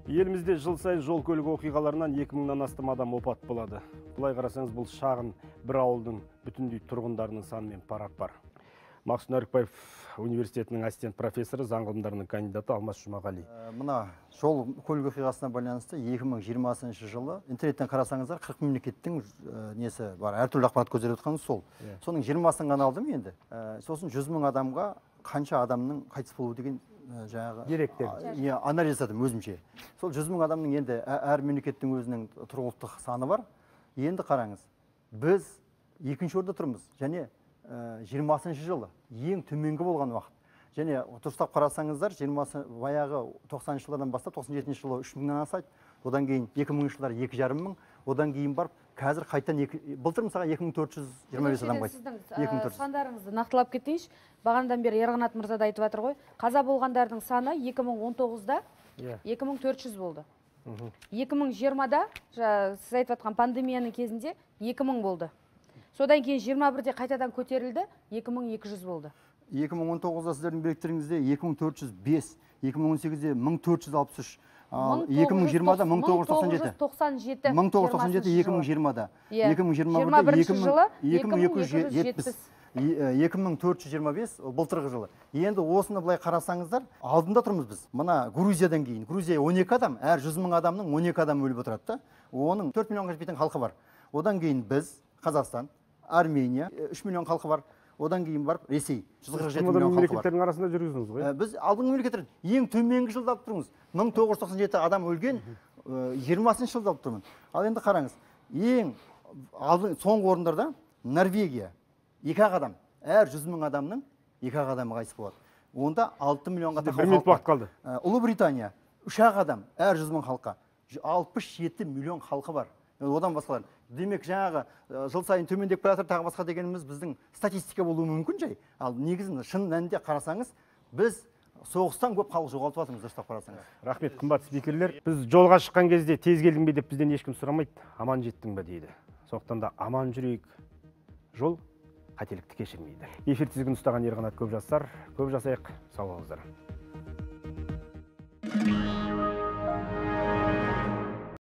Елімізде жыл сайын жол көлік оқиғаларынан 2000-нан астам адам опат болады. Былай қарасаңыз, бұл шағын бір ауылдың бүтіндей тұрғындарының санымен пара-пар. Мақсұт Нәрікбаев университетінің ассистент профессоры, заң ғылымдарының кандидаты Алмас Жұмағали. Мына жол көлік оқиғасына байланысты 2020 жылы интернеттен қарасаңыздар 40 мемлекеттің несі бар, әртүрлі ақпарат көздері отқаны сол. Соның 20-сын ғана алдым енді. Сосын 100 мың адамға қанша адамның қайтыс болуы деген жаңағы деректер. Иә, анализ жасадым өзімше. Сол 100 мың адамның енді әр мемлекеттің өзінің тұрғылықты саны бар. Енді қараңыз, біз екінші орында тұрмыз және 20 жылы ең төменгі болған уақыт. Және дұрыстап қарасаңыздар, баяғы 90 жылдардан бастап 97 жылы 3 мыңнан асайды, одан кейін 2000 жылдары 2,5 мың, одан кейін барып қазір қайтадан былтыр мысалға 2425 адам қайтты. Сіздің сандарыңызды нақтылап кетейінші. Бағанадан бері Ерқанат мырза да айтып жатыр ғой. Қаза болғандардың саны 2019-да 2400 болды. 2020-да, сіз айтып жатқан пандемияның кезінде 2000 болды. Содан кейін 21-де қайтадан көтерілді, 2200 болды. 2019-да сіздердің деректеріңізде 2405, 2018-де 1463, ал 2020-да 1997. 1997 2020-да. 2021-де жылы 2270. 2425 былтырғы жылы. Енді осыны былай қарасаңыздар, алдында тұрмыз біз. Мына Грузиядан кейін. Грузия 12 адам, әр 100 мың адамның 12 адам өліп отырады да. Оның 4 миллионға жетпейтін халқы бар. Одан кейін біз, Қазақстан, Армения, 3 миллион халқы бар. Одан кейін барып Ресей, 147 миллион халқы бар. Мемлекеттердің арасында жүргіздіңіз ғой? Біз алдыңғы мемлекеттер ең төменгі жылда алып тұрмыз. 1997 адам өлген, 20 жылда алып тұрмын. Ал енді қараңыз, ең соңғы орындарда Норвегия, 2 адам, әр 100 мың адамның 2 адамы қайтыс болады. Онда 6 миллионға тақау халық бар. Ұлыбритания, 3 адам, әр 100 мың халыққа, 67 миллион халқы бар. Одан басқалар. Демек, жаңағы жыл сайын төмендеп келе жатыр, тағы басқа дегеніміз біздің статистика болуы мүмкін жай. Ал негізінде шын мәнінде қарасаңыз, біз соғыстан көп халық жоғалтып жатырмыз, дұрыстап қарасаңыз. Рахмет, қымбат спикерлер. Біз жолға шыққан кезде тез келдің бе деп бізден ешкім сұрамайды, аман жеттің бе дейді. Сондықтан да аман жүрейік. Жол қателікті кешірмейді. Эфир тізгінін ұстаған Ерқанат Көпжасар. Көп жасайық. Сау болыңыздар.